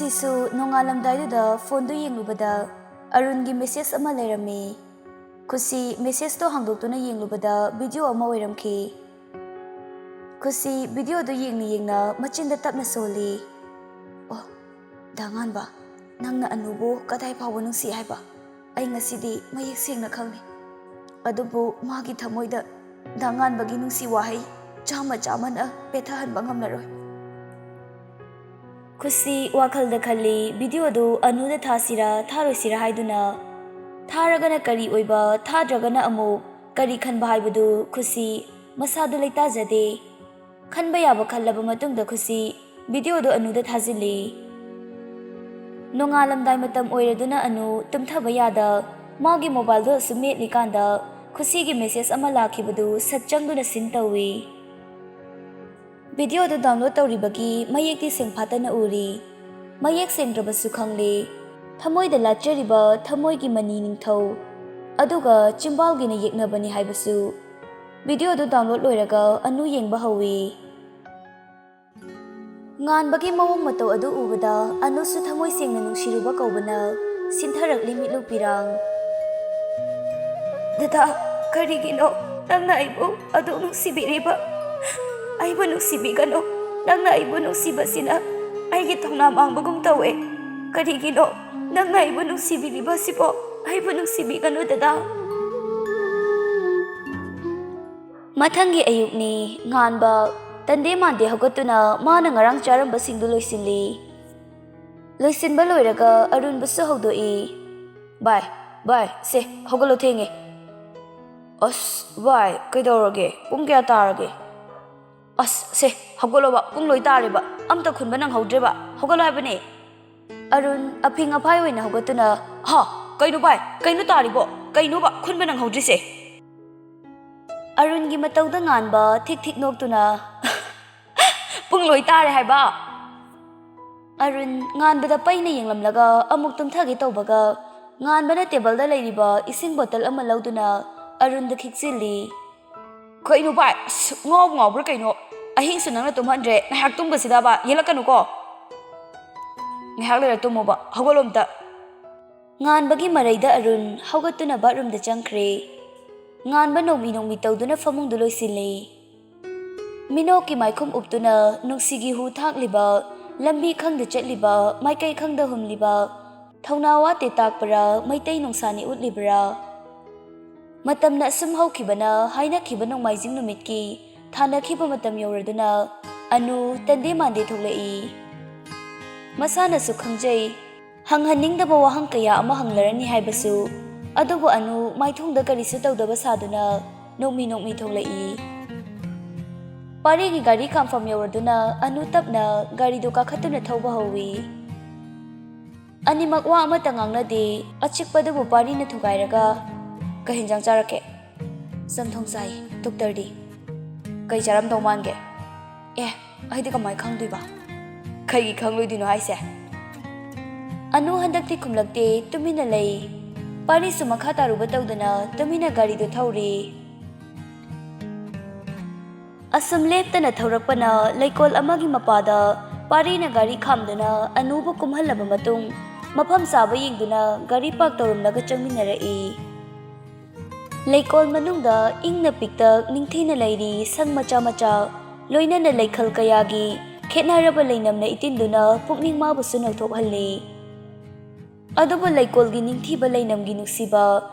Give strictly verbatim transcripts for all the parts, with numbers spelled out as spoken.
ꯑꯩꯁꯨ ꯅꯣꯡꯉꯥꯜꯂꯝꯗꯥꯏꯗꯨꯗ ꯐꯣꯟꯗꯨ ꯌꯦꯡꯂꯨꯕꯗ ꯑꯔꯨꯟꯒꯤ ꯃꯦꯁꯦꯖ ꯑꯃ ꯂꯩꯔꯝꯃꯤ꯫ ꯈꯨꯁꯤ ꯃꯦꯁꯦꯖꯇꯣ ꯍꯥꯡꯗꯣꯛꯇꯨꯅ ꯌꯦꯡꯂꯨꯕꯗ ꯚꯤꯗꯤꯑꯣ ꯑꯃ ꯑꯣꯏꯔꯝꯈꯤ꯫ ꯈꯨꯁꯤ ꯚꯤꯗꯤꯑꯣꯗꯨ ꯌꯦꯡꯅ ꯌꯦꯡꯅ ꯃꯆꯤꯟꯗ ꯇꯞꯅ ꯁꯣꯜꯂꯤ꯫ "ꯑꯣ, ꯗꯥ ꯉꯥꯟꯕ, ꯅꯪꯅ ꯑꯅꯨꯕꯨ ꯀꯗꯥꯏ ꯐꯥꯎꯕ ꯅꯨꯡꯁꯤ ꯍꯥꯏꯕ? ꯑꯩ ꯉꯁꯤꯗꯤ ꯃꯌꯦꯛ ꯁꯦꯡꯅ ꯈꯪꯂꯦ꯫ ꯑꯗꯨꯕꯨ ꯃꯥꯒꯤ ꯊꯃꯣꯏꯗ ꯗꯥ ꯉꯥꯟꯕꯒꯤ ꯅꯨꯡꯁꯤ ꯋꯥꯍꯩ ꯆꯥꯝꯃ ꯆꯥꯝꯃꯅ ꯄꯦꯠꯊꯍꯟꯕ ꯉꯝꯂꯔꯣꯏ꯫" ꯈꯨꯁꯤ ꯋꯥꯈꯜꯗ ꯈꯜꯂꯤ, ꯚꯤꯗꯤꯑꯣꯗꯨ ꯑꯅꯨꯗ ꯊꯥꯁꯤꯔꯥ ꯊꯥꯔꯣꯏꯁꯤꯔꯥ ꯍꯥꯏꯗꯨꯅ꯫ ꯊꯥꯔꯒꯅ ꯀꯔꯤ ꯑꯣꯏꯕ, ꯊꯥꯗ꯭ꯔꯒꯅ ꯑꯃꯨꯛ ꯀꯔꯤ ꯈꯟꯕ ꯍꯥꯏꯕꯗꯨ ꯈꯨꯁꯤ ꯃꯁꯥꯗꯨ ꯂꯩꯇꯥꯖꯗꯦ꯫ ꯈꯟꯕ ꯌꯥꯕ ꯈꯜꯂꯕ ꯃꯇꯨꯡꯗ ꯈꯨꯁꯤ ꯚꯤꯗꯤꯑꯣꯗꯨ ꯑꯅꯨꯗ ꯊꯥꯖꯤꯜꯂꯤ꯫ ꯅꯣꯡꯉꯥꯜꯂꯝꯗꯥꯏ ꯃꯇꯝ ꯑꯣꯏꯔꯗꯨꯅ ꯑꯅꯨ ꯇꯨꯝꯊꯕ ꯌꯥꯗ ꯃꯥꯒꯤ ꯃꯣꯕꯥꯏꯜꯗꯨ ꯑꯁꯨꯝ ꯃꯦꯠꯂꯤꯀꯥꯟꯗ ꯈꯨꯁꯤꯒꯤ ꯃꯦꯁꯦꯖ ꯑꯃ ꯂꯥꯛꯈꯤꯕꯗꯨ ꯁꯠ ꯆꯪꯗꯨꯅ ꯁꯤꯟ ꯇꯧꯏ꯫ ꯚꯤꯗꯤꯑꯣꯗꯨ ꯗꯥꯎꯟꯂꯣꯗ ꯇꯧꯔꯤꯕꯒꯤ ꯃꯌꯦꯛꯇꯤ ꯁꯦꯡꯐꯥꯠꯇꯅ ꯎꯔꯤ꯫ ꯃꯌꯦꯛ ꯁꯦꯡꯗ꯭ꯔꯕꯁꯨ ꯈꯪꯂꯦ, ꯊꯃꯣꯏꯗ ꯂꯥꯠꯆꯔꯤꯕ ꯊꯃꯣꯏꯒꯤ ꯃꯅꯤ ꯅꯤꯡꯊꯧ ꯑꯗꯨꯒ ꯆꯤꯝꯕꯥꯜꯒꯤꯅ ꯌꯦꯛꯅꯕꯅꯤ ꯍꯥꯏꯕꯁꯨ꯫ ꯚꯤꯗꯤꯑꯣꯗꯨ ꯗꯥꯎꯟꯂꯣꯗ ꯂꯣꯏꯔꯒ ꯑꯅꯨ ꯌꯦꯡꯕ ꯍꯧꯏ꯫ ꯉꯥꯟꯕꯒꯤ ꯃꯑꯣꯡ ꯃꯇꯧ ꯑꯗꯨ ꯎꯕꯗ ꯑꯅꯨꯁꯨ ꯊꯃꯣꯏ ꯁꯦꯡꯅ ꯅꯨꯡꯁꯤꯔꯨꯕ ꯀꯧꯕꯅ ꯁꯤꯟꯊꯔꯛꯂꯤ ꯃꯤꯠꯂꯨ ꯄꯤꯔꯥꯡ꯫ "ꯗꯗꯥ, ꯀꯔꯤꯒꯤꯅꯣ ꯅꯪꯅ ꯑꯩꯕꯨ ꯑꯗꯨꯛ ꯅꯨꯡꯁꯤꯕꯤꯔꯤꯕ? ꯑꯩꯕꯨ ꯅꯨꯡꯁꯤꯕꯤꯒꯅꯨ꯫ ꯅꯪꯅ ꯑꯩꯕꯨ ꯅꯨꯡꯁꯤꯕꯁꯤꯅ ꯑꯩꯒꯤ ꯊꯧꯅꯥ ꯃꯥꯡꯕꯒꯨꯝ ꯇꯧꯋꯦ꯫ ꯀꯔꯤꯒꯤꯅꯣ ꯅꯪꯅ ꯑꯩꯕꯨ ꯅꯨꯡꯁꯤꯕꯤꯔꯤꯕꯁꯤꯕꯣ? ꯑꯩꯕꯨ ꯅꯨꯡꯁꯤꯕꯤꯒꯅꯨ, ꯗꯗꯥ꯫" ꯃꯊꯪꯒꯤ ꯑꯌꯨꯛꯅꯤ꯫ ꯉꯥꯟꯕ ꯇꯟꯗꯦ ꯃꯥꯟꯗꯦ ꯍꯧꯒꯠꯇꯨꯅ ꯃꯥꯅ ꯉꯔꯥꯡ ꯆꯥꯔꯝꯕꯁꯤꯡꯗꯨ ꯂꯣꯏꯁꯤꯜꯂꯤ꯫ ꯂꯣꯏꯁꯤꯟꯕ ꯂꯣꯏꯔꯒ ꯑꯔꯨꯟꯕꯨꯁꯨ ꯍꯧꯗꯣꯛꯏ꯫ "ꯚꯥꯏ, ꯚꯥꯏ, ꯁꯦ, ꯍꯧꯒꯠꯂꯣ, ꯊꯦꯡꯉꯦ꯫" "ꯑꯁ, ꯚꯥꯏ, ꯀꯩꯗꯧꯔꯒꯦ? ꯄꯨꯡ ꯀꯌꯥ ꯇꯥꯔꯒꯦ?" "ꯑꯁ, ꯁꯦ, ꯍꯧꯒꯠꯂꯣꯕ, ꯄꯨꯡ ꯂꯣꯏ ꯇꯥꯔꯦꯕ, ꯑꯝꯇ ꯈꯨꯟꯕ ꯅꯪꯍꯧꯗ꯭ꯔꯦꯕ, ꯍꯧꯒꯠꯂꯣ ꯍꯥꯏꯕꯅꯦ꯫" ꯑꯔꯨꯟ ꯑꯐꯤꯡ ꯑꯐꯥꯏ ꯑꯣꯏꯅ ꯍꯧꯒꯠꯇꯨꯅ, "ꯍꯥ, ꯀꯩꯅꯣ ꯚꯥꯏ, ꯀꯩꯅꯣ ꯇꯥꯔꯤꯕꯣ? ꯀꯩꯅꯣꯕ ꯈꯨꯟꯕ ꯅꯪꯍꯧꯗ꯭ꯔꯤꯁꯦ?" ꯑꯔꯨꯟꯒꯤ ꯃꯇꯧꯗ ꯉꯥꯟꯕ ꯊꯤꯛ ꯊꯤꯛ ꯅꯣꯛꯇꯨꯅ, "ꯄꯨꯡ ꯂꯣꯏ ꯇꯥꯔꯦ ꯍꯥꯏꯕ꯫" ꯑꯔꯨꯟ ꯉꯥꯟꯕꯗ ꯄꯩꯅ ꯌꯦꯡꯂꯝꯂꯒ ꯑꯃꯨꯛ ꯇꯨꯝꯊꯒꯦ ꯇꯧꯕꯒ, ꯉꯥꯟꯕꯅ ꯇꯦꯕꯜꯗ ꯂꯩꯔꯤꯕ ꯏꯁꯤꯡ ꯕꯣꯇꯜ ꯑꯃ ꯂꯧꯗꯨꯅ ꯑꯔꯨꯟꯗ ꯈꯤꯛꯆꯤꯜꯂꯤ꯫ "ꯀꯩꯅꯣ ꯚꯥꯏ, ꯑꯁ, ꯉꯥꯎꯕꯨ ꯉꯥꯎꯕ꯭ꯔꯥ ꯀꯩꯅꯣ? ꯑꯍꯤꯡꯁꯨ ꯅꯪꯅ ꯇꯨꯝꯍꯟꯗ꯭ꯔꯦ, ꯉꯥꯏꯍꯥꯛ ꯇꯨꯝꯕꯁꯤꯗꯕ, ꯌꯦꯜꯂꯛꯀꯅꯨꯀꯣ꯫" ꯉꯥꯏꯍꯥꯛ ꯂꯩꯔ ꯇꯨꯝꯃꯣꯕ꯫ ꯍꯧꯒꯠꯂꯣ ꯑꯝꯇ꯫ ꯉꯥꯟꯕꯒꯤ ꯃꯔꯩꯗ ꯑꯔꯨꯟ ꯍꯧꯒꯠꯇꯨꯅ ꯕꯥꯠꯔꯨꯝꯗ ꯆꯪꯈ꯭ꯔꯦ꯫ ꯉꯥꯟꯕ ꯅꯣꯡꯃꯤ ꯅꯣꯡꯃꯤ ꯇꯧꯗꯨꯅ ꯐꯃꯨꯡꯗꯨ ꯂꯣꯏꯁꯤꯜꯂꯤ꯫ ꯃꯤꯅꯣꯛꯀꯤ ꯃꯥꯏꯈꯨꯝ ꯎꯞꯇꯨꯅ ꯅꯨꯡꯁꯤꯒꯤ ꯍꯨ ꯊꯥꯛꯂꯤꯕ, ꯂꯝꯕꯤ ꯈꯪꯗ ꯆꯠꯂꯤꯕ, ꯃꯥꯏꯀꯩ ꯈꯪꯗ ꯍꯨꯝꯂꯤꯕ, ꯊꯧꯅꯥ ꯋꯥꯠꯇꯦ ꯇꯥꯛꯄ꯭ꯔꯥ, ꯃꯩꯇꯩ ꯅꯨꯡꯁꯥꯅꯤ ꯎꯠꯂꯤꯕ꯭ꯔꯥ? ꯃꯇꯝꯅ ꯑꯁꯨꯝ ꯍꯧꯈꯤꯕꯅ ꯍꯥꯏꯅꯈꯤꯕ ꯅꯣꯡꯃꯥꯏꯖꯤꯡ ꯅꯨꯃꯤꯠꯀꯤ ꯊꯥꯅꯈꯤꯕ ꯃꯇꯝ ꯌꯧꯔꯗꯨꯅ ꯑꯅꯨ ꯇꯟꯗꯦ ꯃꯥꯟꯗꯦ ꯊꯣꯛꯂꯛꯏ꯫ ꯃꯁꯥꯅꯁꯨ ꯈꯪꯖꯩ, ꯍꯪꯍꯟꯅꯤꯡꯗꯕ ꯋꯥꯍꯪ ꯀꯌꯥ ꯑꯃ ꯍꯪꯂꯔꯅꯤ ꯍꯥꯏꯕꯁꯨ, ꯑꯗꯨꯕꯨ ꯑꯅꯨ ꯃꯥꯏꯊꯣꯡꯗ ꯀꯔꯤꯁꯨ ꯇꯧꯗꯕ ꯁꯥꯗꯨꯅ ꯅꯣꯛꯃꯤ ꯅꯣꯛꯃꯤ ꯊꯣꯛꯂꯛꯏ꯫ ꯄꯥꯔꯤꯒꯤ ꯒꯥꯔꯤ ꯈꯥꯝꯐꯝ ꯌꯧꯔꯗꯨꯅ ꯑꯅꯨ ꯇꯞꯅ ꯒꯥꯔꯤꯗꯨ ꯀꯥꯈꯠꯇꯨꯅ ꯊꯧꯕ ꯍꯧꯏ꯫ ꯑꯅꯤꯃꯛ ꯋꯥ ꯑꯃꯠꯇ ꯉꯥꯡꯅꯗꯦ꯫ ꯑꯆꯤꯛꯄꯗꯨꯕꯨ ꯄꯥꯔꯤꯅ ꯊꯨꯒꯥꯏꯔꯒ, "ꯀꯩ ꯍꯦꯟꯖꯥꯡ ꯆꯥꯔꯛꯀꯦ?" "ꯆꯝꯊꯣꯡ ꯆꯥꯏ꯫ ꯗꯣꯛꯇꯔꯗꯤ?" "ꯀꯩ ꯆꯥꯔꯝꯗꯧ ꯃꯥꯟꯒꯦ?" "ꯑꯦ, ꯑꯩꯗꯤ ꯀꯃꯥꯏ ꯈꯪꯗꯣꯏꯕ?" "ꯀꯩꯒꯤ ꯈꯪꯂꯣꯏꯗꯣꯏꯅꯣ ꯍꯥꯏꯁꯦ?" ꯑꯅꯨ ꯍꯟꯗꯛꯇꯤ ꯈꯨꯝꯂꯛꯇꯦ, ꯇꯨꯃꯤꯟꯅ ꯂꯩ꯫ ꯄꯥꯔꯤꯁꯨ ꯃꯈꯥ ꯇꯥꯔꯨꯕ ꯇꯧꯗꯅ ꯇꯨꯃꯤꯟꯅ ꯒꯥꯔꯤꯗꯨ ꯊꯧꯔꯤ꯫ ꯑꯁꯨꯝ ꯂꯦꯞꯇꯅ ꯊꯧꯔꯛꯄꯅ ꯂꯩꯀꯣꯜ ꯑꯃꯒꯤ ꯃꯄꯥꯗ ꯄꯥꯔꯤꯅ ꯒꯥꯔꯤ ꯈꯥꯝꯗꯨꯅ ꯑꯅꯨꯕꯨ ꯀꯨꯝꯍꯜꯂꯕ ꯃꯇꯨꯡ, ꯃꯐꯝ ꯆꯥꯕ ꯌꯦꯡꯗꯨꯅ ꯒꯥꯔꯤ ꯄꯥꯔꯛ ꯇꯧꯔꯝꯂꯒ ꯆꯪꯃꯤꯟꯅꯔꯛꯏ꯫ ꯂꯩꯀꯣꯜ ꯃꯅꯨꯡꯗ ꯏꯪꯅ ꯄꯤꯛꯇꯛ ꯅꯤꯡꯊꯤꯅ ꯂꯩꯔꯤ ꯁꯪ ꯃꯆꯥ ꯃꯆꯥ, ꯂꯣꯏꯅꯅ ꯂꯩꯈꯜ ꯀꯌꯥꯒꯤ ꯈꯦꯠꯅꯔꯕ ꯂꯩꯅꯝꯅ ꯏꯇꯤꯟꯗꯨꯅ ꯄꯨꯛꯅꯤꯡ ꯃꯥꯕꯨꯁꯨ ꯅꯧꯊꯣꯛꯍꯜꯂꯤ꯫ ꯑꯗꯨꯕꯨ ꯂꯩꯀꯣꯜꯒꯤ ꯅꯤꯡꯊꯤꯕ ꯂꯩꯅꯝꯒꯤ ꯅꯨꯡꯁꯤꯕ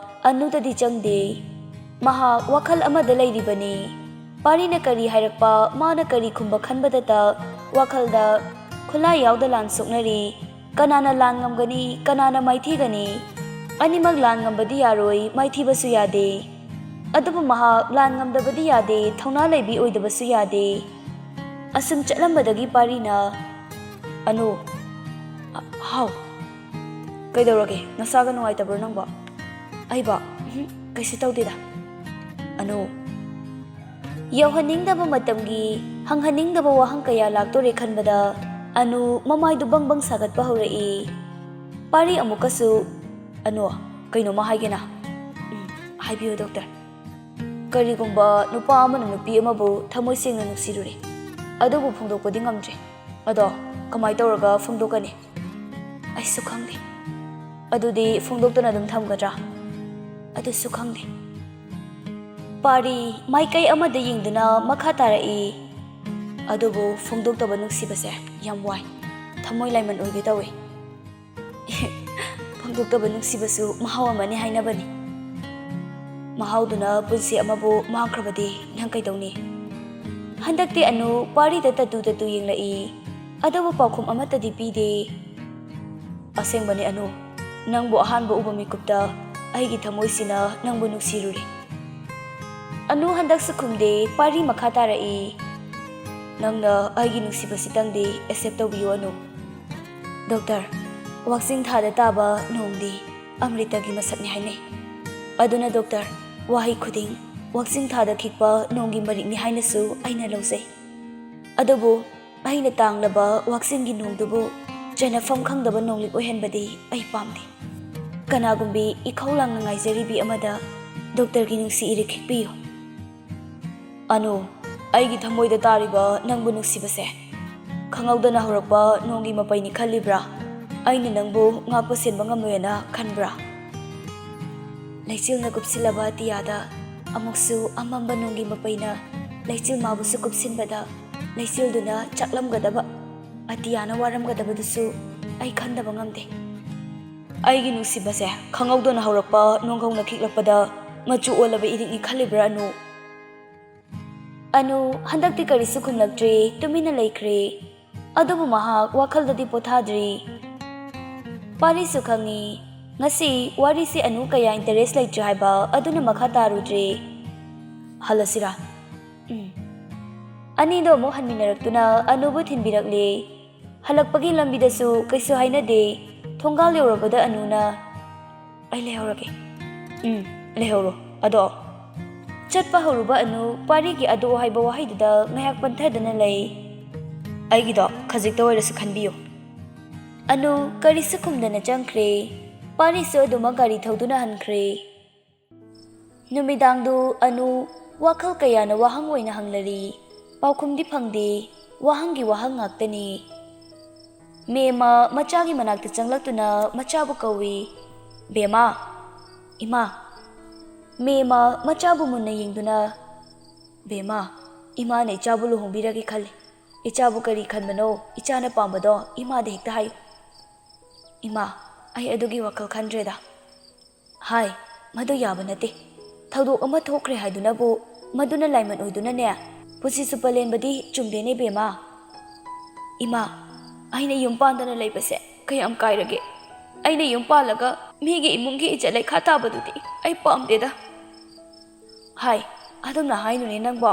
ꯑꯅꯨꯗꯗꯤ ꯆꯪꯗꯦ꯫ ꯃꯍꯥꯛ ꯋꯥꯈꯜ ꯑꯃꯗ ꯂꯩꯔꯤꯕꯅꯤ꯫ ꯄꯥꯔꯤꯅ ꯀꯔꯤ ꯍꯥꯏꯔꯛꯄ, ꯃꯥꯅ ꯀꯔꯤ ꯈꯨꯝꯕ ꯈꯟꯕꯗꯇ ꯋꯥꯈꯜꯗ ꯈꯨꯠꯂꯥꯏ ꯌꯥꯎꯗ ꯂꯥꯟ ꯁꯣꯛꯅꯔꯤ꯫ ꯀꯅꯥꯅ ꯂꯥꯟ ꯉꯝꯒꯅꯤ, ꯀꯅꯥꯅ ꯃꯥꯏꯊꯤꯒꯅꯤ? ꯑꯅꯤꯃꯛ ꯂꯥꯟ ꯉꯝꯕꯗꯤ ꯌꯥꯔꯣꯏ, ꯃꯥꯏꯊꯤꯕꯁꯨ ꯌꯥꯗꯦ꯫ ꯑꯗꯨꯕꯨ ꯃꯍꯥꯛ ꯂꯥꯟ ꯉꯝꯗꯕꯗꯤ ꯌꯥꯗꯦ, ꯊꯧꯅꯥ ꯂꯩꯕꯤ ꯑꯣꯏꯗꯕꯁꯨ ꯌꯥꯗꯦ꯫ ꯑꯁꯨꯝ ꯆꯠꯂꯝꯕꯗꯒꯤ ꯄꯥꯔꯤꯅ, "ꯑꯅꯨ, ꯑ, ꯍꯥꯎ꯫ ꯀꯩꯗꯧꯔꯒꯦ? ꯅꯁꯥꯒ ꯅꯨꯡꯉꯥꯏꯇꯕ꯭ꯔꯣ ꯅꯪꯕꯣ?" "ꯑꯩꯕꯣ? ꯎꯝ, ꯀꯩꯁꯨ ꯇꯧꯗꯦꯗ꯫ ꯑꯅꯨ"꯫ ꯌꯧꯍꯟꯅꯤꯡꯗꯕ ꯃꯇꯝꯒꯤ ꯍꯪꯍꯟꯅꯤꯡꯗꯕ ꯋꯥꯍꯪ ꯀꯌꯥ ꯂꯥꯛꯇꯣꯔꯦ ꯈꯟꯕꯗ ꯑꯅꯨ ꯃꯃꯥꯏꯗꯨ ꯕꯪ ꯕꯪ ꯁꯥꯒꯠꯄ ꯍꯧꯔꯛꯏ꯫ ꯄꯥꯔꯤ ꯑꯃꯨꯛꯀꯁꯨ, "ꯑꯅꯨ, ꯀꯩꯅꯣꯝꯃ ꯍꯥꯏꯒꯦꯅ?" "ꯎꯝ, ꯍꯥꯏꯕꯤꯌꯨ ꯗꯣꯛꯇꯔ꯫" "ꯀꯔꯤꯒꯨꯝꯕ ꯅꯨꯄꯥ ꯑꯃꯅ ꯅꯨꯄꯤ ꯑꯃꯕꯨ ꯊꯃꯣꯏ ꯁꯦꯡꯅ ꯅꯨꯡꯁꯤꯔꯨꯔꯦ, ꯑꯗꯨꯕꯨ ꯐꯣꯡꯗꯣꯛꯄꯗꯤ ꯉꯝꯗ꯭ꯔꯦ꯫ ꯑꯗꯣ ꯀꯃꯥꯏ ꯇꯧꯔꯒ ꯐꯣꯡꯗꯣꯛꯀꯅꯤ?" ꯑꯩꯁꯨ ꯈꯪꯗꯦ꯫ ꯑꯗꯨꯗꯤ ꯐꯣꯡꯗꯣꯛꯇꯅ ꯑꯗꯨꯝ ꯊꯝꯒꯗ꯭ꯔꯥ? ꯑꯗꯨꯁꯨ ꯈꯪꯗꯦ꯫ ꯄꯥꯔꯤ ꯃꯥꯏꯀꯩ ꯑꯃꯗ ꯌꯦꯡꯗꯨꯅ ꯃꯈꯥ ꯇꯥꯔꯛꯏ꯫ ꯑꯗꯨꯕꯨ ꯐꯣꯡꯗꯣꯛꯇꯕ ꯅꯨꯡꯁꯤꯕꯁꯦ ꯌꯥꯝ ꯋꯥꯏ꯫ ꯊꯃꯣꯏ ꯂꯥꯏꯃꯟ ꯑꯣꯏꯒꯦ ꯇꯧꯏ꯫ ꯐꯣꯡꯗꯣꯛꯇꯕ ꯅꯨꯡꯁꯤꯕꯁꯨ ꯃꯍꯥꯎ ꯑꯃꯅꯤ ꯍꯥꯏꯅꯕꯅꯤ꯫ ꯃꯍꯥꯎꯗꯨꯅ ꯄꯨꯟꯁꯤ ꯑꯃꯕꯨ ꯃꯥꯡꯈ꯭ꯔꯕꯗꯤ ꯅꯪ ꯀꯩꯗꯧꯅꯤ? ꯍꯟꯗꯛꯇꯤ ꯑꯅꯨ ꯄꯥꯔꯤꯗ ꯇꯠꯇꯨ ꯇꯠꯇꯨ ꯌꯦꯡꯂꯛꯏ꯫ ꯑꯗꯨꯕꯨ ꯄꯥꯎꯈꯨꯝ ꯑꯃꯠꯇꯗꯤ ꯄꯤꯗꯦ꯫ ꯑꯁꯦꯡꯕꯅꯤ ꯑꯅꯨ, ꯅꯪꯕꯨ ꯑꯍꯥꯟꯕ ꯎꯕ ꯃꯤꯀꯨꯞꯇ ꯑꯩꯒꯤ ꯊꯃꯣꯏꯁꯤꯅ ꯅꯪꯕꯨ ꯅꯨꯡꯁꯤꯔꯨꯔꯦ꯫ ꯑꯅꯨ ꯍꯟꯗꯛꯁꯨ ꯈꯨꯝꯗꯦ, ꯄꯥꯔꯤ ꯃꯈꯥ ꯇꯥꯔꯛꯏ꯫ ꯅꯪꯅ ꯑꯩꯒꯤ ꯅꯨꯡꯁꯤꯕꯁꯤꯇꯪꯗꯤ accept ꯇꯧꯕꯤꯌꯨ ꯑꯅꯨ꯫ ꯗꯣꯛꯇꯔ, ꯋꯥꯛꯆꯤꯡ ꯊꯥꯗ ꯇꯥꯕ ꯅꯣꯡꯗꯤ ꯑꯃ꯭ꯔꯤꯇꯒꯤ ꯃꯁꯛꯅꯤ ꯍꯥꯏꯅꯩ꯫ ꯑꯗꯨꯅ ꯗꯣꯛꯇꯔ, ꯋꯥꯍꯩ ꯈꯨꯗꯤꯡ ꯋꯥꯛꯆꯤꯡ ꯊꯥꯗ ꯈꯤꯛꯄ ꯅꯣꯡꯒꯤ ꯃꯔꯤꯛꯅꯤ ꯍꯥꯏꯅꯁꯨ ꯑꯩꯅ ꯂꯧꯖꯩ꯫ ꯑꯗꯨꯕꯨ ꯑꯩꯅ ꯇꯥꯡꯂꯕ ꯋꯥꯛꯆꯤꯡꯒꯤ ꯅꯣꯡꯗꯨꯕꯨ ꯆꯦꯟꯅꯐꯝ ꯈꯪꯗꯕ ꯅꯣꯡꯂꯤꯛ ꯑꯣꯏꯍꯟꯕꯗꯤ ꯑꯩ ꯄꯥꯝꯗꯦ꯫ ꯀꯅꯥꯒꯨꯝꯕꯤ ꯏꯈꯧ ꯂꯥꯡꯅ ꯉꯥꯏꯖꯔꯤꯕꯤ ꯑꯃꯗ ꯗꯣꯛꯇꯔꯒꯤ ꯅꯨꯡꯁꯤ ꯏꯔꯤꯛ ꯈꯤꯛꯄꯤꯌꯨ꯫ ꯑꯅꯨ, ꯑꯩꯒꯤ ꯊꯃꯣꯏꯗ ꯇꯥꯔꯤꯕ ꯅꯪꯕꯨ ꯅꯨꯡꯁꯤꯕꯁꯦ ꯈꯪꯍꯧꯗꯅ ꯍꯧꯔꯛꯄ ꯅꯣꯡꯒꯤ ꯃꯄꯩꯅꯤ ꯈꯜꯂꯤꯕ꯭ꯔꯥ? ꯑꯩꯅ ꯅꯪꯕꯨ ꯉꯥꯛꯄ ꯁꯦꯟꯕ ꯉꯝꯂꯣꯏꯅ ꯈꯟꯕ꯭ꯔꯥ? ꯂꯩꯆꯤꯜꯅ ꯀꯨꯞꯁꯤꯜꯂꯕ ꯑꯇꯤꯌꯥꯗ ꯑꯃꯨꯛꯁꯨ ꯑꯃꯝꯕ ꯅꯣꯡꯒꯤ ꯃꯄꯩꯅ ꯂꯩꯆꯤꯜ ꯃꯥꯕꯨꯁꯨ ꯀꯨꯞꯁꯤꯟꯕꯗ, ꯂꯩꯆꯤꯜꯗꯨꯅ ꯆꯥꯛꯂꯝꯒꯗꯕ, ꯑꯇꯤꯌꯥꯅ ꯋꯥꯔꯝꯒꯗꯕꯗꯨꯁꯨ ꯑꯩ ꯈꯟꯗꯕ ꯉꯝꯗꯦ꯫ ꯑꯩꯒꯤ ꯅꯨꯡꯁꯤꯕꯁꯦ ꯈꯪꯍꯧꯗꯅ ꯍꯧꯔꯛꯄ ꯅꯣꯡꯒꯧꯅ ꯈꯤꯛꯂꯛꯄꯗ ꯃꯆꯨ ꯑꯣꯜꯂꯕ ꯏꯔꯤꯛꯅꯤ ꯈꯜꯂꯤꯕ꯭ꯔꯥ ꯑꯅꯨ? ꯑꯅꯨ ꯍꯟꯗꯛꯇꯤ ꯀꯔꯤꯁꯨ ꯈꯨꯝꯂꯛꯇ꯭ꯔꯦ, ꯇꯨꯃꯤꯟꯅ ꯂꯩꯈ꯭ꯔꯦ꯫ ꯑꯗꯨꯕꯨ ꯃꯍꯥꯛ ꯋꯥꯈꯜꯗꯗꯤ ꯄꯣꯊꯥꯗ꯭ꯔꯤ꯫ ꯄꯥꯔꯤꯁꯨ ꯈꯪꯉꯤ, ꯉꯁꯤ ꯋꯥꯔꯤꯁꯤ ꯑꯅꯨ ꯀꯌꯥ interest ꯂꯩꯇ꯭ꯔꯦ ꯍꯥꯏꯕ, ꯑꯗꯨꯅ ꯃꯈꯥ ꯇꯥꯔꯨꯗ꯭ꯔꯦ꯫ "ꯍꯜꯂꯁꯤꯔꯥ?" ꯎꯝ꯫ ꯑꯅꯤꯗꯣ ꯑꯃꯨꯛ ꯍꯟꯃꯤꯟꯅꯔꯛꯇꯨꯅ ꯑꯅꯨꯕꯨ ꯊꯤꯟꯕꯤꯔꯛꯂꯦ꯫ ꯍꯜꯂꯛꯄꯒꯤ ꯂꯝꯕꯤꯗꯁꯨ ꯀꯩꯁꯨ ꯍꯥꯏꯅꯗꯦ꯫ ꯊꯣꯡꯒꯥꯜ ꯌꯧꯔꯕꯗ ꯑꯅꯨꯅ, "ꯑꯩ ꯂꯩꯍꯧꯔꯒꯦ꯫" "ꯎꯝ, ꯂꯩꯍꯧꯔꯣ꯫ ꯑꯗꯣ?" ꯆꯠꯄ ꯍꯧꯔꯨꯕ ꯑꯅꯨ ꯄꯥꯔꯤꯒꯤ "ꯑꯗꯣ" ꯍꯥꯏꯕ ꯋꯥꯍꯩꯗꯨꯗ ꯉꯥꯏꯍꯥꯛ ꯄꯟꯊꯗꯨꯅ ꯂꯩ꯫ "ꯑꯩꯒꯤꯗꯣ ꯈꯖꯤꯛꯇ ꯑꯣꯏꯔꯁꯨ ꯈꯟꯕꯤꯌꯨ꯫" ꯑꯅꯨ ꯀꯔꯤꯁꯨ ꯈꯨꯝꯗꯅ ꯆꯪꯈ꯭ꯔꯦ꯫ ꯄꯥꯔꯤꯁꯨ ꯑꯗꯨꯃꯛ ꯒꯥꯔꯤ ꯊꯧꯗꯨꯅ ꯍꯟꯈ꯭ꯔꯦ꯫ ꯅꯨꯃꯤꯗꯥꯡꯗꯨ ꯑꯅꯨ ꯋꯥꯈꯜ ꯀꯌꯥꯅ ꯋꯥꯍꯪ ꯑꯣꯏꯅ ꯍꯪꯂꯔꯤ꯫ ꯄꯥꯎꯈꯨꯝꯗꯤ ꯐꯪꯗꯦ꯫ ꯋꯥꯍꯪꯒꯤ ꯋꯥꯍꯪ ꯉꯥꯛꯇꯅꯤ꯫ ꯃꯦꯃ ꯃꯆꯥꯒꯤ ꯃꯅꯥꯛꯇ ꯆꯪꯂꯛꯇꯨꯅ ꯃꯆꯥꯕꯨ ꯀꯧꯏ꯫ "ꯕꯦꯃꯥ, ꯏꯃꯥ!" ꯃꯦꯃ ꯃꯆꯥꯕꯨ ꯃꯨꯟꯅ ꯌꯦꯡꯗꯨꯅ, "ꯕꯦꯃꯥ, ꯏꯃꯥꯅ ꯏꯆꯥꯕꯨ ꯂꯨꯍꯣꯡꯕꯤꯔꯒꯦ ꯈꯜꯂꯤ꯫ ꯏꯆꯥꯕꯨ ꯀꯔꯤ ꯈꯟꯕꯅꯣ, ꯏꯆꯥꯅ ꯄꯥꯝꯕꯗꯣ ꯏꯃꯥꯗ ꯍꯦꯛꯇ ꯍꯥꯏꯌꯨ꯫" "ꯏꯃꯥ, ꯑꯩ ꯑꯗꯨꯒꯤ ꯋꯥꯈꯜ ꯈꯟꯗ꯭ꯔꯦꯗ꯫" "ꯍꯥꯏ, ꯃꯗꯨ ꯌꯥꯕ ꯅꯠꯇꯦ꯫ ꯊꯧꯗꯣꯛ ꯑꯃ ꯊꯣꯛꯈ꯭ꯔꯦ ꯍꯥꯏꯗꯨꯅꯕꯨ ꯃꯗꯨꯅ ꯂꯥꯏꯃꯟ ꯑꯣꯏꯗꯨꯅꯅꯦ, ꯄꯨꯟꯁꯤ ꯆꯨꯞꯄ ꯂꯦꯟꯕꯗꯤ ꯆꯨꯝꯗꯦꯅꯦ ꯕꯦꯃꯥ꯫" "ꯏꯃꯥ, ꯑꯩꯅ ꯌꯨꯝ ꯄꯥꯟꯗꯅ ꯂꯩꯕꯁꯦ ꯀꯌꯥꯝ ꯀꯥꯏꯔꯒꯦ? ꯑꯩꯅ ꯌꯨꯝ ꯄꯥꯜꯂꯒ ꯃꯤꯒꯤ ꯏꯃꯨꯡꯒꯤ ꯏꯖꯠ ꯂꯩꯈꯥ ꯇꯥꯕꯗꯨꯗꯤ ꯑꯩ ꯄꯥꯝꯗꯦꯗ꯫" "ꯍꯥꯏ, ꯑꯗꯨꯝꯅ ꯍꯥꯏꯅꯨꯅꯦ ꯅꯪꯕꯣ,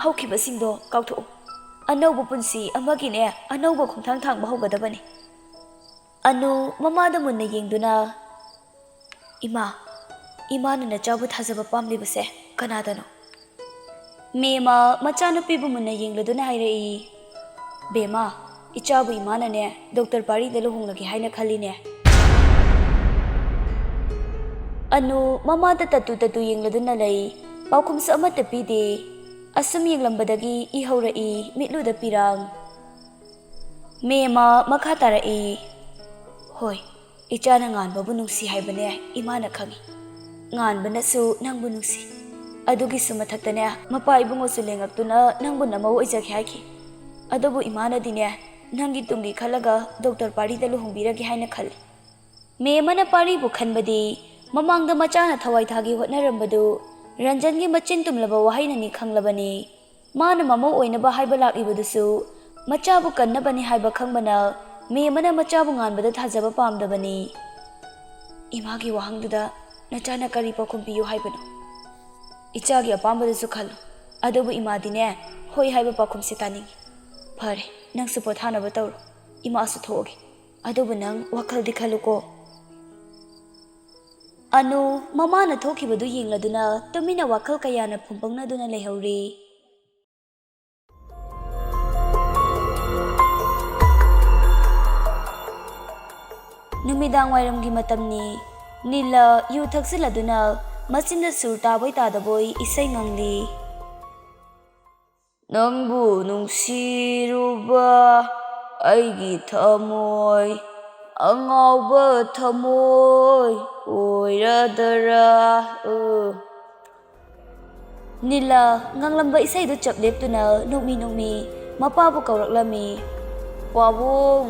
ꯍꯧꯈꯤꯕꯁꯤꯡꯗꯣ ꯀꯥꯎꯊꯣꯛꯎ꯫ ꯑꯅꯧꯕ ꯄꯨꯟꯁꯤ ꯑꯃꯒꯤꯅꯦ, ꯑꯅꯧꯕ ꯈꯣꯡꯊꯥꯡ ꯊꯥꯡꯕ ꯍꯧꯒꯗꯕꯅꯤ꯫" ꯑꯅꯨ ꯃꯃꯥꯗ ꯃꯨꯟꯅ ꯌꯦꯡꯗꯨꯅ, "ꯏꯃꯥ, ꯏꯃꯥꯅ ꯅꯆꯥꯕꯨ ꯊꯥꯖꯕ ꯄꯥꯝꯂꯤꯕꯁꯦ ꯀꯅꯥꯗꯅꯣ?" ꯃꯦꯃ ꯃꯆꯥꯅꯨꯄꯤꯕꯨ ꯃꯨꯟꯅ ꯌꯦꯡꯂꯗꯨꯅ ꯍꯥꯏꯔꯛꯏ, "ꯕꯦꯃꯥ, ꯏꯆꯥꯕꯨ ꯏꯃꯥꯅꯅꯦ ꯗꯣꯛꯇꯔ ꯄꯥꯔꯤꯗ ꯂꯨꯍꯣꯡꯂꯒꯦ ꯍꯥꯏꯅ ꯈꯜꯂꯤꯅꯦ꯫" ꯑꯅꯨ ꯃꯃꯥꯗ ꯇꯠꯇꯨ ꯇꯠꯇꯨ ꯌꯦꯡꯂꯗꯨꯅ ꯂꯩ꯫ ꯄꯥꯎꯈꯨꯝꯁꯨ ꯑꯃꯠꯇ ꯄꯤꯗꯦ꯫ ꯑꯁꯨꯝ ꯌꯦꯡꯂꯝꯕꯗꯒꯤ ꯏ ꯍꯧꯔꯛꯏ, ꯃꯤꯠꯂꯨꯗ ꯄꯤꯔꯥꯡ꯫ ꯃꯦꯃ ꯃꯈꯥ ꯇꯥꯔꯛꯏ, "ꯍꯣꯏ, ꯏꯆꯥꯅ ꯉꯥꯟꯕꯕꯨ ꯅꯨꯡꯁꯤ ꯍꯥꯏꯕꯅꯦ ꯏꯃꯥꯅ ꯈꯪꯏ꯫ ꯉꯥꯟꯕꯅꯁꯨ ꯅꯪꯕꯨ ꯅꯨꯡꯁꯤ꯫ ꯑꯗꯨꯒꯤꯁꯨ ꯃꯊꯛꯇꯅꯦ, ꯃꯄꯥ ꯏꯕꯨꯡꯉꯣꯁꯨ ꯂꯦꯡꯉꯛꯇꯨꯅ ꯅꯪꯕꯨ ꯅꯃꯧ ꯑꯣꯏꯖꯒꯦ ꯍꯥꯏꯈꯤ꯫ ꯑꯗꯨꯕꯨ ꯏꯃꯥꯅꯗꯤꯅꯦ, ꯅꯪꯒꯤ ꯇꯨꯡꯒꯤ ꯈꯜꯂꯒ ꯗꯣꯛꯇꯔ ꯄꯥꯔꯤꯗ ꯂꯨꯍꯣꯡꯕꯤꯔꯒꯦ ꯍꯥꯏꯅ ꯈꯜꯂꯤ꯫" ꯃꯦꯃꯅ ꯄꯥꯔꯤꯕꯨ ꯈꯟꯕꯗꯤ ꯃꯃꯥꯡꯗ ꯃꯆꯥꯅ ꯊꯋꯥꯏ ꯊꯥꯒꯤ ꯍꯣꯠꯅꯔꯝꯕꯗꯨ ꯔꯟꯖꯟꯒꯤ ꯃꯆꯤꯟ ꯇꯨꯝꯂꯕ ꯋꯥꯍꯩꯅꯅꯤ ꯈꯪꯂꯕꯅꯤ꯫ ꯃꯥꯅ ꯃꯃꯧ ꯑꯣꯏꯅꯕ ꯍꯥꯏꯕ ꯂꯥꯛꯂꯤꯕꯗꯨꯁꯨ ꯃꯆꯥꯕꯨ ꯀꯟꯅꯕꯅꯤ ꯍꯥꯏꯕ ꯈꯪꯕꯅ ꯃꯦꯃꯅ ꯃꯆꯥꯕꯨ ꯉꯥꯟꯕꯗ ꯊꯥꯖꯕ ꯄꯥꯝꯗꯕꯅꯤ꯫ "ꯏꯃꯥꯒꯤ ꯋꯥꯍꯪꯗꯨꯗ ꯅꯆꯥꯅ ꯀꯔꯤ ꯄꯥꯎꯈꯨꯝ ꯄꯤꯌꯨ ꯍꯥꯏꯕꯅꯣ? ꯏꯆꯥꯒꯤ ꯑꯄꯥꯝꯕꯗꯨꯁꯨ ꯈꯜꯂꯨ꯫ ꯑꯗꯨꯕꯨ ꯏꯃꯥꯗꯤꯅꯦ, ꯍꯣꯏ ꯍꯥꯏꯕ ꯄꯥꯎꯈꯨꯝꯁꯦ ꯇꯥꯅꯤꯡꯏ꯫ ꯐꯔꯦ, ꯅꯪꯁꯨ ꯄꯣꯊꯥꯅꯕ ꯇꯧꯔꯣ꯫ ꯏꯃꯥꯁꯨ ꯊꯣꯛꯑꯒꯦ꯫ ꯑꯗꯨꯕꯨ ꯅꯪ ꯋꯥꯈꯜꯗꯤ ꯈꯜꯂꯨꯀꯣ꯫" ꯑꯅꯨ ꯃꯃꯥꯅ ꯊꯣꯛꯈꯤꯕꯗꯨ ꯌꯦꯡꯂꯗꯨꯅ ꯇꯨꯃꯤꯟꯅ ꯋꯥꯈꯜ ꯀꯌꯥꯅ ꯐꯨꯝꯕꯪꯅꯗꯨꯅ ꯂꯩꯍꯧꯔꯤ꯫ ꯅꯨꯃꯤꯗꯥꯡ ꯋꯥꯏꯔꯝꯒꯤ ꯃꯇꯝꯅꯤ꯫ ꯅꯤꯂ ꯌꯨ ꯊꯛꯆꯤꯜꯂꯗꯨꯅ ꯃꯆꯤꯟꯗ ꯁꯨꯔ ꯇꯥꯕꯣꯏ ꯇꯥꯗꯕꯣꯏ ꯏꯁꯩ ꯉꯪꯂꯤ꯫ "ꯅꯪꯕꯨ ꯅꯨꯡꯁꯤꯔꯨꯕ ꯑꯩꯒꯤ ꯊꯃꯣꯏ, ꯑꯉꯥꯎꯕ ꯊꯃꯣꯏ ꯑꯣꯏꯔꯗꯔꯥ? ꯎ꯫ ꯅꯤꯂꯥ ꯉꯥꯡꯂꯝꯕ ꯏꯁꯩꯗꯨ ꯆꯞ ꯂꯦꯞꯇꯨꯅ ꯅꯣꯛꯃꯤ ꯅꯣꯛꯃꯤ ꯃꯄꯥꯕꯨ ꯀꯧꯔꯛꯂꯝꯃꯤ꯫ "ꯄꯥꯕꯨꯡ!"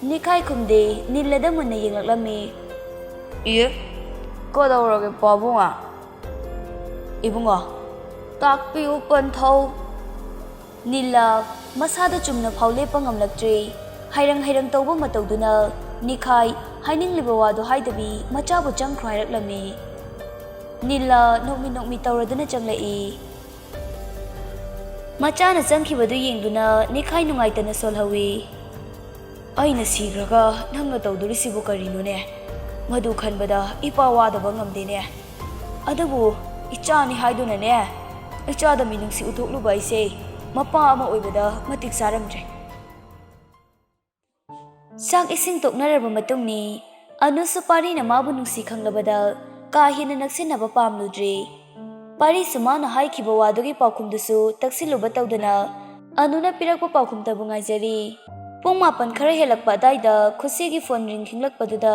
ꯅꯤꯈꯥꯏ ꯈꯨꯝꯗꯦ, ꯅꯤꯂꯥꯗ ꯃꯨꯟꯅ ꯌꯦꯡꯂꯛꯂꯝꯃꯤ꯫ "ꯏ? ꯀꯗꯧꯔꯒꯦ ꯄꯥꯕꯨꯡ?" "ꯏꯕꯨꯡꯉꯣ, ꯇꯥꯛꯄꯤꯌꯨ ꯄꯟꯊꯧ!" ꯅꯤꯂꯥ ꯃꯁꯥꯗ ꯆꯨꯝꯅ ꯐꯥꯎ ꯂꯦꯞꯄ ꯉꯝꯂꯛꯇ꯭ꯔꯦ꯫ ꯍꯩꯔꯪ ꯍꯩꯔꯪ ꯇꯧꯕ ꯃꯇꯧꯗꯨꯅ ꯅꯤꯈꯥꯏ ꯍꯥꯏꯅꯤꯡꯂꯤꯕ ꯋꯥꯗꯨ ꯍꯥꯏꯗꯕꯤ ꯃꯆꯥꯕꯨ ꯆꯪꯈ꯭ꯔꯣ ꯍꯥꯏꯔꯛꯂꯝꯃꯤ꯫ ꯅꯤꯂꯥ ꯅꯣꯛꯃꯤ ꯅꯣꯛꯃꯤ ꯇꯧꯔꯗꯨꯅ ꯆꯪꯂꯛꯏ꯫ ꯃꯆꯥꯅ ꯆꯪꯈꯤꯕꯗꯨ ꯌꯦꯡꯗꯨꯅ ꯅꯤꯈꯥꯏ ꯅꯨꯡꯉꯥꯏꯇꯅ ꯁꯣꯜꯍꯧꯏ꯫ "ꯑꯩꯅ ꯁꯤꯈ꯭ꯔꯒ ꯅꯪꯅ ꯇꯧꯗꯣꯔꯤꯁꯤꯕꯨ ꯀꯔꯤꯅꯣꯅꯦ? ꯃꯗꯨ ꯈꯟꯕꯗ ꯏꯄꯥ ꯋꯥꯗꯕ ꯉꯝꯗꯦꯅꯦ꯫ ꯑꯗꯨꯕꯨ ꯏꯆꯥꯅꯤ ꯍꯥꯏꯗꯨꯅꯅꯦ, ꯏꯆꯥꯗ ꯃꯤꯅꯨꯡꯁꯤ ꯎꯠꯊꯣꯛꯂꯨꯕ ꯑꯩꯁꯦ ꯃꯄꯥ ꯑꯃ ꯑꯣꯏꯕꯗ ꯃꯇꯤꯛ ꯆꯥꯔꯝꯗ꯭ꯔꯦ꯫" ꯆꯥꯛ ꯏꯁꯤꯡ ꯇꯣꯛꯅꯔꯕ ꯃꯇꯨꯡꯅꯤ꯫ ꯑꯅꯨꯁꯨ ꯄꯥꯔꯤꯅ ꯃꯥꯕꯨ ꯅꯨꯡꯁꯤ ꯈꯪꯂꯕꯗ ꯀꯥ ꯍꯦꯟꯅ ꯅꯛꯁꯤꯟꯅꯕ ꯄꯥꯝꯂꯨꯗ꯭ꯔꯦ꯫ ꯄꯥꯔꯤꯁꯨ ꯃꯥꯅ ꯍꯥꯏꯈꯤꯕ ꯋꯥꯗꯨꯒꯤ ꯄꯥꯎꯈꯨꯝꯗꯨꯁꯨ ꯇꯛꯁꯤꯜꯂꯨꯕ ꯇꯧꯗꯅ ꯑꯅꯨꯅ ꯄꯤꯔꯛꯄ ꯄꯥꯎꯈꯨꯝꯇꯕꯨ ꯉꯥꯏꯖꯔꯤ꯫ ꯄꯨꯡ ꯃꯥꯄꯟ ꯈꯔ ꯍꯦꯜꯂꯛꯄ ꯑꯗꯥꯏꯗ ꯈꯨꯁꯤꯒꯤ ꯐꯣꯟ ꯔꯤꯡ ꯈꯤꯡꯂꯛꯄꯗꯨꯗ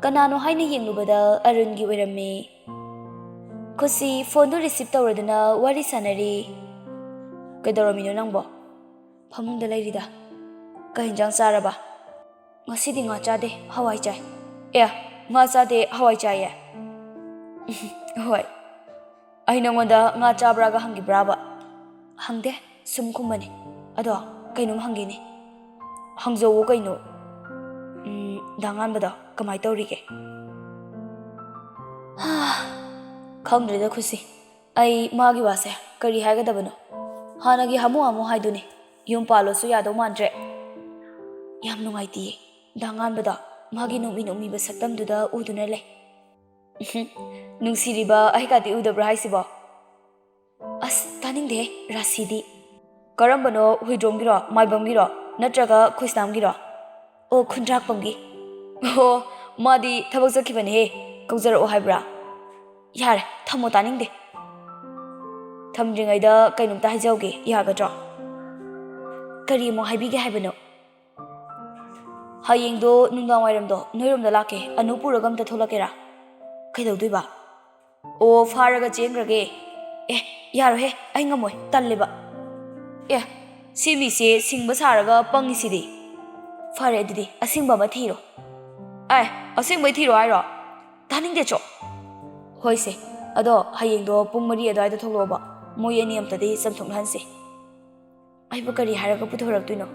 ꯀꯅꯥꯅꯣ ꯍꯥꯏꯅ ꯌꯦꯡꯂꯨꯕꯗ ꯑꯔꯨꯟꯒꯤ ꯑꯣꯏꯔꯝꯃꯤ꯫ ꯈꯨꯁꯤ ꯐꯣꯟꯗꯨ ꯔꯤꯁꯤꯞ ꯇꯧꯔꯗꯨꯅ ꯋꯥꯔꯤ ꯁꯥꯟꯅꯔꯤ꯫ "ꯀꯩꯗꯧꯔꯝꯃꯤꯅꯣ ꯅꯪꯕꯣ?" "ꯐꯃꯨꯡꯗ ꯂꯩꯔꯤꯗ꯫" "ꯀꯩ ꯍꯤꯟꯖꯥꯡ ꯆꯥꯔꯕ?" "ꯉꯁꯤꯗꯤ ꯉꯥ ꯆꯥꯗꯦ, ꯍꯋꯥꯏ ꯆꯥꯏ꯫" "ꯑꯦ, ꯉꯥ ꯆꯥꯗꯦ, ꯍꯋꯥꯏ ꯆꯥꯏꯌꯦ?" "ꯍꯣꯏ꯫ ꯑꯩ ꯅꯪꯉꯣꯟꯗ ꯉꯥ ꯆꯥꯕ꯭ꯔꯥꯒ ꯍꯪꯈꯤꯕ꯭ꯔꯥꯕ?" "ꯍꯪꯗꯦ, ꯁꯨꯝ ꯈꯨꯝꯕꯅꯤ꯫ ꯑꯗꯣ ꯀꯩꯅꯣꯝ ꯍꯪꯒꯦꯅꯦ꯫" "ꯍꯪꯖꯧꯋꯣ ꯀꯩꯅꯣ꯫" "ꯎꯝ, ꯗꯥ ꯉꯥꯟꯕꯗꯣ ꯀꯃꯥꯏ ꯇꯧꯔꯤꯒꯦ?" "ꯈꯪꯗ꯭ꯔꯦꯗ ꯈꯨꯁꯤ, ꯑꯩ ꯃꯥꯒꯤ ꯋꯥꯁꯦ ꯀꯔꯤ ꯍꯥꯏꯒꯗꯕꯅꯣ? ꯍꯥꯟꯅꯒꯤ ꯍꯥꯃꯨ ꯍꯥꯃꯨ ꯍꯥꯏꯗꯨꯅꯤ꯫ ꯌꯨꯝ ꯄꯥꯜꯂꯣꯁꯨ ꯌꯥꯗꯧ ꯃꯥꯟꯗ꯭ꯔꯦ꯫ ꯌꯥꯝ ꯅꯨꯡꯉꯥꯏꯇꯤꯌꯦ꯫ ꯗꯥ ꯉꯥꯟꯕꯗꯣ ꯃꯥꯒꯤ ꯅꯣꯛꯃꯤ ꯅꯣꯛꯃꯤꯕ ꯁꯛꯇꯝꯗꯨꯗ ꯎꯗꯨꯅ ꯂꯩ꯫" "ꯅꯨꯡꯁꯤꯔꯤꯕ ꯑꯩꯒꯗꯤ ꯎꯗꯕ꯭ꯔꯥ ꯍꯥꯏꯁꯤꯕꯣ?" "ꯑꯁ, ꯇꯥꯅꯤꯡꯗꯦꯍꯦ, ꯔꯥꯁꯤꯗꯤ꯫" "ꯀꯔꯝꯕꯅꯣ, ꯍꯨꯏꯗ꯭ꯔꯣꯝꯒꯤꯔꯣ, ꯃꯥꯏꯕꯝꯒꯤꯔꯣ, ꯅꯠꯇ꯭ꯔꯒ ꯈꯨꯁꯅꯥꯝꯒꯤꯔꯣ?" "ꯑꯣ, ꯈꯨꯟꯗ꯭ꯔꯥꯛꯄꯝꯒꯤ꯫" "ꯑꯣ, ꯃꯥꯗꯤ ꯊꯕꯛ ꯆꯠꯈꯤꯕꯅꯦꯍꯦ, ꯀꯧꯖꯔꯛꯑꯣ ꯍꯥꯏꯕ꯭ꯔꯥ?" "ꯌꯥꯔꯦ, ꯊꯝꯃꯣ, ꯇꯥꯅꯤꯡꯗꯦ꯫" "ꯊꯝꯗ꯭ꯔꯤꯉꯩꯗ ꯀꯩꯅꯣꯝꯇ ꯍꯥꯏꯖꯍꯧꯒꯦ, ꯌꯥꯒꯗ꯭ꯔꯣ?" "ꯀꯔꯤ ꯑꯃꯨꯛ ꯍꯥꯏꯕꯤꯒꯦ ꯍꯥꯏꯕꯅꯣ?" ꯍꯌꯦꯡꯗꯣ ꯅꯨꯡꯗꯥꯡ ꯋꯥꯏꯔꯝꯗꯣ ꯅꯣꯏꯔꯣꯝꯗ ꯂꯥꯛꯀꯦ꯫ ꯑꯅꯨ ꯄꯨꯔꯒ ꯑꯝꯇ ꯊꯣꯛꯂꯛꯀꯦꯔꯥ? ꯀꯩꯗꯧꯗꯣꯏꯕ? ꯑꯣ, ꯐꯥꯔꯒ ꯆꯦꯟꯈ꯭ꯔꯒꯦ꯫ ꯑꯦ, ꯌꯥꯔꯣꯏꯍꯦ, ꯑꯩ ꯉꯝꯃꯣꯏ, ꯇꯜꯂꯦꯕ꯫ ꯑꯦ, ꯁꯤ ꯃꯤꯁꯦ ꯁꯤꯡꯕ ꯁꯥꯔꯒ ꯄꯪꯉꯤꯁꯤꯗꯤ꯫ ꯐꯔꯦ, ꯑꯗꯨꯗꯤ ꯑꯁꯤꯡꯕ ꯑꯃ ꯊꯤꯔꯣ꯫ ꯑꯦ, ꯑꯁꯦꯡꯕꯩ ꯊꯤꯔꯣ ꯍꯥꯏꯔꯣ? ꯇꯥꯅꯤꯡꯗꯦ, ꯆꯣ꯫ ꯍꯣꯏꯁꯦ, ꯑꯗꯣ ꯍꯌꯦꯡꯗꯣ ꯄꯨꯡ ꯃꯔꯤ ꯑꯗꯨꯋꯥꯏꯗ ꯊꯣꯛꯂꯛꯑꯣꯕ꯫ ꯃꯣꯏ ꯑꯅꯤ ꯑꯝꯇꯗꯤ ꯆꯝꯊꯣꯛꯅꯍꯟꯁꯦ꯫ ꯑꯩꯕꯨ ꯀꯔꯤ ꯍꯥꯏꯔꯒ ꯄꯨꯊꯣꯔꯛꯇꯣꯏꯅꯣ?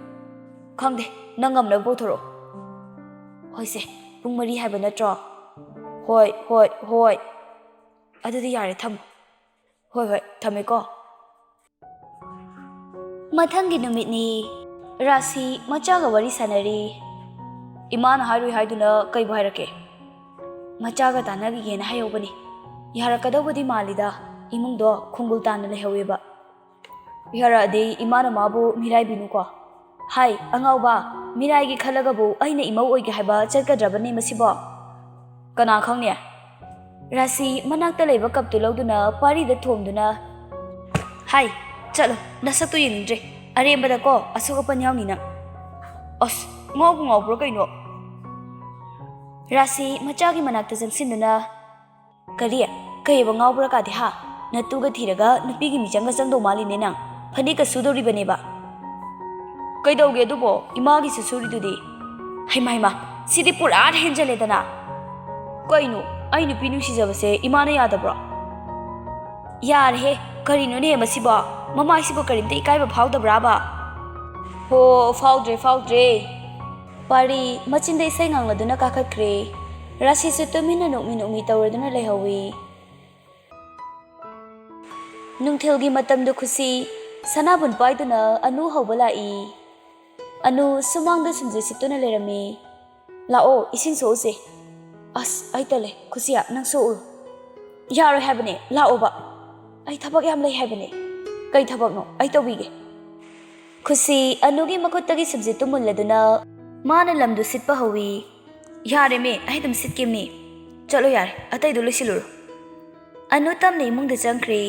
ꯈꯪꯗꯦ, ꯅꯪ ꯉꯝꯅꯕ ꯄꯨꯊꯣꯔꯛꯑꯣ꯫ ꯍꯣꯏꯁꯦ, ꯄꯨꯡ ꯃꯔꯤ ꯍꯥꯏꯕ ꯅꯠꯇ꯭ꯔꯣ? ꯍꯣꯏ, ꯍꯣꯏ, ꯍꯣꯏ꯫ ꯑꯗꯨꯗꯤ ꯌꯥꯔꯦ, ꯊꯝꯃꯣ꯫ ꯍꯣꯏ, ꯍꯣꯏ, ꯊꯝꯃꯦꯀꯣ꯫ ꯃꯊꯪꯒꯤ ꯅꯨꯃꯤꯠꯅꯤ꯫ ꯔꯥꯁꯤ ꯃꯆꯥꯒ ꯋꯥꯔꯤ ꯁꯥꯟꯅꯔꯤ꯫ ꯏꯃꯥꯅ ꯍꯥꯏꯔꯨꯏ ꯍꯥꯏꯗꯨꯅ ꯀꯩꯕꯨ ꯍꯥꯏꯔꯛꯀꯦ? ꯃꯆꯥꯒ ꯇꯥꯟꯅꯈꯤꯒꯦꯅ ꯍꯥꯏꯍꯧꯕꯅꯤ꯫ ꯌꯥꯔꯛꯀꯗꯧꯕꯗꯤ ꯃꯥꯜꯂꯤꯗ, ꯏꯃꯨꯡꯗꯣ ꯈꯣꯡꯒꯨꯜ ꯇꯥꯅ ꯂꯩꯍꯧꯋꯦꯕ꯫ ꯌꯥꯔꯛꯑꯗꯤ ꯏꯃꯥꯅ ꯃꯥꯕꯨ ꯃꯤꯔꯥꯏꯕꯤꯅꯨꯀꯣ꯫ ꯍꯥꯏ, ꯑꯉꯥꯎꯕ, ꯃꯤꯔꯥꯏꯒꯤ ꯈꯜꯂꯒꯕꯨ ꯑꯩꯅ ꯏꯃꯧ ꯑꯣꯏꯒꯦ ꯍꯥꯏꯕ ꯆꯠꯀꯗ꯭ꯔꯕꯅꯦ ꯃꯁꯤꯕꯣ? ꯀꯅꯥ ꯈꯪꯅꯤ? ꯔꯥꯁꯤ ꯃꯅꯥꯛꯇ ꯂꯩꯕ ꯀꯞꯇꯨ ꯂꯧꯗꯨꯅ ꯄꯥꯔꯤꯗ ꯊꯣꯝꯗꯨꯅ, ꯍꯥꯏ, ꯆꯠꯂꯣ, ꯅꯁꯛꯇꯨ ꯌꯦꯡꯅꯤꯡꯗ꯭ꯔꯦ꯫ ꯑꯔꯦꯝꯕꯗꯀꯣ ꯑꯁꯣꯛ ꯑꯄꯟ ꯌꯥꯎꯅꯤ ꯅꯪ꯫ ꯑꯁ, ꯉꯥꯎꯕꯨ ꯉꯥꯎꯕ꯭ꯔꯣ ꯀꯩꯅꯣ? ꯔꯥꯁꯤ ꯃꯆꯥꯒꯤ ꯃꯅꯥꯛꯇ ꯆꯪꯁꯤꯟꯗꯨꯅ, ꯀꯔꯤ? ꯀꯩꯑꯕ ꯉꯥꯎꯕ꯭ꯔꯥ ꯀꯥꯗꯤ ꯍꯥ? ꯅꯇꯨꯒ ꯊꯤꯔꯒ ꯅꯨꯄꯤꯒꯤ ꯃꯤꯆꯪꯒ ꯆꯪꯗꯧ ꯃꯥꯜꯂꯤꯅꯦ ꯅꯪ꯫ ꯐꯅꯦꯛꯀ ꯁꯨꯗꯧꯔꯤꯕꯅꯦꯕ꯫ ꯀꯩꯗꯧꯒꯦ ꯑꯗꯨꯕꯣ? ꯏꯃꯥꯒꯤꯁꯨ ꯁꯨꯔꯤꯗꯨꯗꯤ꯫ ꯍꯩꯃꯥ ꯍꯩꯃꯥ, ꯁꯤꯗꯤ ꯄꯨꯔꯥ ꯍꯦꯟꯖꯜꯂꯦꯗꯅ꯫ ꯀꯩꯅꯣ? ꯑꯩ ꯅꯨꯄꯤ ꯅꯨꯡꯁꯤꯖꯕꯁꯦ ꯏꯃꯥꯅ ꯌꯥꯗꯕ꯭ꯔꯣ? ꯌꯥꯔꯦꯍꯦ, ꯀꯔꯤꯅꯣꯅꯦ ꯃꯁꯤꯕꯣ? ꯃꯃꯥꯏꯁꯤꯕꯨ ꯀꯔꯤꯝꯇ ꯏꯀꯥꯏꯕ ꯐꯥꯎꯗꯕ꯭ꯔꯥꯕ? ꯍꯣ, ꯐꯥꯎꯗ꯭ꯔꯦ, ꯐꯥꯎꯗ꯭ꯔꯦ꯫ ꯄꯥꯔꯤ ꯃꯆꯤꯟꯗ ꯏꯁꯩ ꯉꯥꯡꯂꯗꯨꯅ ꯀꯥꯈꯠꯈ꯭ꯔꯦ꯫ ꯔꯥꯁꯤꯁꯨ ꯇꯨꯃꯤꯟꯅ ꯅꯣꯛꯃꯤ ꯅꯣꯛꯃꯤ ꯇꯧꯔꯗꯨꯅ ꯂꯩꯍꯧꯋꯤ꯫ ꯅꯨꯡꯊꯤꯜꯒꯤ ꯃꯇꯝꯗ ꯈꯨꯁꯤ ꯁꯅꯥꯕꯨꯟ ꯄꯥꯏꯗꯨꯅ ꯑꯅꯨ ꯍꯧꯕ ꯂꯥꯛꯏ꯫ ꯑꯅꯨ ꯁꯨꯃꯥꯡꯗ ꯁꯤꯡꯖꯨ ꯁꯤꯠꯇꯨꯅ ꯂꯩꯔꯝꯃꯤ꯫ "ꯂꯥꯛꯑꯣ, ꯏꯁꯤꯡ ꯁꯣꯛꯎꯁꯦ꯫" "ꯑꯁ, ꯑꯩ ꯇꯜꯂꯦ, ꯈꯨꯁꯤꯌꯥ, ꯅꯪ ꯁꯣꯛꯎꯔꯣ꯫" "ꯌꯥꯔꯣꯏ ꯍꯥꯏꯕꯅꯦ, ꯂꯥꯛꯑꯣꯕ꯫" "ꯑꯩ ꯊꯕꯛ ꯌꯥꯝ ꯂꯩ ꯍꯥꯏꯕꯅꯦ꯫" "ꯀꯩ ꯊꯕꯛꯅꯣ? ꯑꯩ ꯇꯧꯕꯤꯒꯦ꯫" ꯈꯨꯁꯤ ꯑꯅꯨꯒꯤ ꯃꯈꯨꯠꯇꯒꯤ ꯁꯤꯡꯖꯨꯗꯨ ꯃꯨꯜꯂꯗꯨꯅ ꯃꯥꯅ ꯂꯝꯗꯨ ꯁꯤꯠꯄ ꯍꯧꯏ꯫ "ꯌꯥꯔꯦꯃꯦ, ꯑꯩ ꯑꯗꯨꯝ ꯁꯤꯠꯀꯦꯝꯅꯤ꯫ ꯆꯠꯂꯣ ꯌꯥꯔꯦ, ꯑꯇꯩꯗꯨ ꯂꯣꯏꯁꯤꯜꯂꯨꯔꯣ꯫" ꯑꯅꯨ ꯇꯞꯅ ꯏꯃꯨꯡꯗ ꯆꯪꯈ꯭ꯔꯦ꯫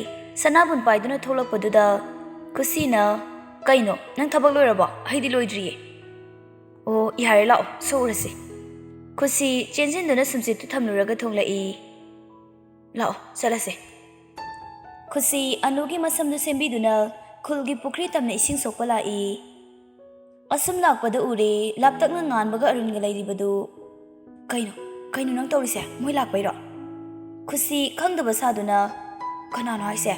ꯁꯅꯥꯕꯨꯟ ꯄꯥꯏꯗꯨꯅ ꯊꯣꯛꯂꯛꯄꯗꯨꯗ ꯈꯨꯁꯤꯅ, "ꯀꯩꯅꯣ, ꯅꯪ ꯊꯕꯛ ꯂꯣꯏꯔꯕꯣ? ꯑꯩꯗꯤ ꯂꯣꯏꯗ꯭ꯔꯤꯌꯦ꯫" ꯑꯣ, ꯌꯥꯔꯦ, ꯂꯥꯛꯑꯣ, ꯁꯣꯛꯎꯔꯁꯤ꯫ ꯈꯨꯁꯤ ꯆꯦꯟꯁꯤꯟꯗꯨꯅ ꯁꯨꯝꯆꯤꯠꯇꯨ ꯊꯝꯂꯨꯔꯒ ꯊꯣꯛꯂꯛꯏ꯫ ꯂꯥꯛꯑꯣ, ꯆꯠꯂꯁꯦ꯫ ꯈꯨꯁꯤ ꯑꯅꯨꯒꯤ ꯃꯁꯝꯗꯨ ꯁꯦꯝꯕꯤꯗꯨꯅ ꯈꯨꯜꯒꯤ ꯄꯨꯈ꯭ꯔꯤ ꯇꯝꯅ ꯏꯁꯤꯡ ꯁꯣꯛꯄ ꯂꯥꯛꯏ꯫ ꯑꯁꯨꯝ ꯂꯥꯛꯄꯗ ꯎꯔꯦ, ꯂꯥꯞꯇꯛꯅ ꯉꯥꯟꯕꯒ ꯑꯔꯨꯟꯒ ꯂꯩꯔꯤꯕꯗꯨ꯫ ꯀꯩꯅꯣ, ꯀꯩꯅꯣ ꯅꯪ ꯇꯧꯔꯤꯁꯦ? ꯃꯣꯏ ꯂꯥꯛꯄꯩꯔꯣ? ꯈꯨꯁꯤ ꯈꯪꯗꯕ ꯁꯥꯗꯨꯅ, ꯀꯅꯥꯅꯣ ꯍꯥꯏꯁꯦ?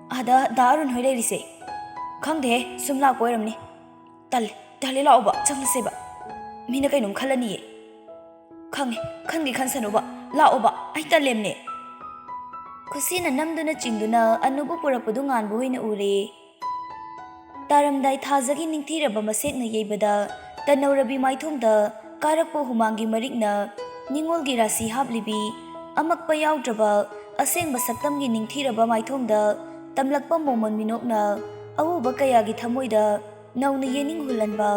ꯑꯥꯗ ꯗꯥ ꯑꯔꯨꯟ ꯍꯣꯏ ꯂꯩꯔꯤꯁꯦ꯫ ꯈꯪꯗꯦꯍꯦ, ꯁꯨꯝ ꯂꯥꯛꯄ ꯑꯣꯏꯔꯝꯅꯤ꯫ ꯇꯜꯂꯦ, ꯇꯜꯂꯦ, ꯂꯥꯛꯑꯣꯕ, ꯆꯪꯉꯁꯦꯕ꯫ ꯃꯤꯅ ꯀꯩꯅꯣꯝ ꯈꯜꯂꯅꯤꯌꯦ꯫ ꯈꯪꯉꯦ, ꯈꯟꯒꯦ ꯈꯟꯁꯅꯨꯕ, ꯂꯥꯛꯑꯣꯕ, ꯑꯩ ꯇꯜꯂꯦꯝꯅꯦ꯫ ꯈꯨꯁꯤꯅ ꯅꯝꯗꯨꯅ ꯆꯤꯡꯗꯨꯅ ꯑꯅꯨꯕꯨ ꯄꯨꯔꯛꯄꯗꯨ ꯉꯥꯟꯕ ꯑꯣꯏꯅ ꯎꯔꯦ꯫ ꯇꯥꯔꯝꯗꯥꯏ ꯊꯥꯖꯒꯤ ꯅꯤꯡꯊꯤꯔꯕ ꯃꯁꯦꯛꯅ ꯌꯩꯕꯗ ꯇꯅꯧꯔꯕꯤ ꯃꯥꯏꯊꯣꯡꯗ ꯀꯥꯔꯛꯄ ꯍꯨꯃꯥꯡꯒꯤ ꯃꯔꯤꯛꯅ ꯅꯤꯉꯣꯜꯒꯤ ꯔꯥꯁꯤ ꯍꯥꯞꯂꯤꯕꯤ ꯑꯃꯛꯄ ꯌꯥꯎꯗ꯭ꯔꯕ ꯑꯁꯦꯡꯕ ꯁꯛꯇꯝꯒꯤ ꯅꯤꯡꯊꯤꯔꯕ ꯃꯥꯏꯊꯣꯡꯗ ꯇꯝꯂꯛꯄ ꯃꯣꯃꯣꯟ ꯃꯤꯅꯣꯛꯅ ꯑꯎꯕ ꯀꯌꯥꯒꯤ ꯊꯃꯣꯏꯗ ꯅꯧꯅ ꯌꯦꯅꯤꯡ ꯍꯨꯜꯍꯟꯕ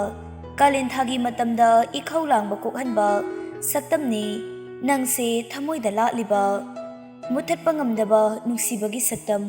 ꯀꯥꯂꯦꯟꯊꯥꯒꯤ ꯃꯇꯝꯗ ꯏꯈꯧ ꯂꯥꯡꯕ ꯀꯣꯛꯍꯟꯕ ꯁꯛꯇꯝꯅꯤ ꯅꯪꯁꯦ ꯊꯃꯣꯏꯗ ꯂꯥꯠꯂꯤꯕ ꯃꯨꯠꯊꯠꯄ ꯉꯝꯗꯕ ꯅꯨꯡꯁꯤꯕꯒꯤ ꯁꯛꯇꯝ꯫